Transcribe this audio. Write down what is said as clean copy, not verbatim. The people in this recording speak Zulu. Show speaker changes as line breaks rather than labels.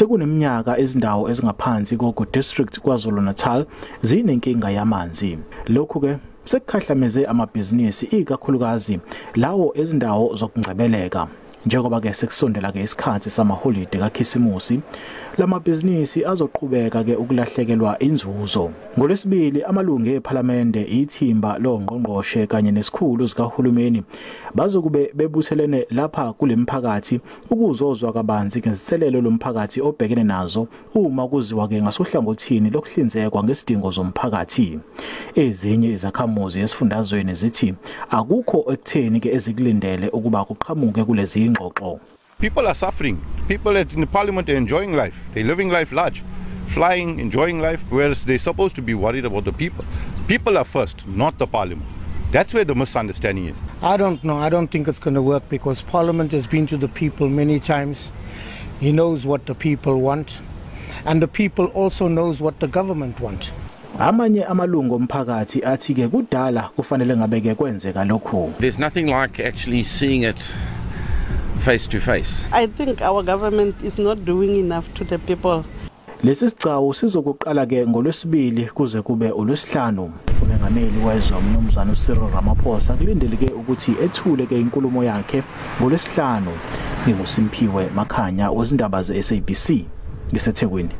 Sekuneminyaka izindawo ezingaphansi koGu District KwaZulu-Natal zinenkinga yamanzi. Lokhu ke sekukhahlameze amabhizinisi, ikakhulukazi lawo ezindawo zokungcebeleka. Njengoba ke sekusondela ke isikhathi samaholide kaKhisimusi, lamabhizinisi azoqhubeka ke ukulahlekelwa inzuzo. NgoLwesibili, amalungu ePhalamende, ithimba longqongqoshe kanye nesikhulu zikahulumeni bazokube bebuthelene lapha kulemphakathi ukuzozwa kabanzi ngezinselelo lomphakathi obhekene nazo uma kuziwa ke ngasohlangothini lokuhlinzekwa ngesidingo zomphakathi. Ezinye izakhamuzi esifundazweni zithi akukho ekutheni ke ezikulindele ukuba kuqhamuke kulezi ingxoxo.
People are suffering. People in the parliament are enjoying life. They're living life large, flying, enjoying life, whereas they're supposed to be worried about the people. People are first, not the parliament. That's where the misunderstanding is.
I don't know. I don't think it's going to work because parliament has been to the people many times. He knows what the people want. And the people also knows what the government want.
Amanye amalungu omphakathi athi ke kudala kufanele ngabe ke kwenzeka lokhu.
There's nothing like actually seeing it face to face.
I think our government is not doing enough to the people.
Lesi sigcawu sizokuqala ke ngoLwesibili kuze kube uLwesihlanu. Umengameli wezwe, uMnumzana uCyril Ramaphosa, kulindeleke ukuthi ethule ke inkulumo yakhe ngoLwesihlanu. NginguSimphiwe Makhanya wezindaba ze-SABC, ngiseThekwini.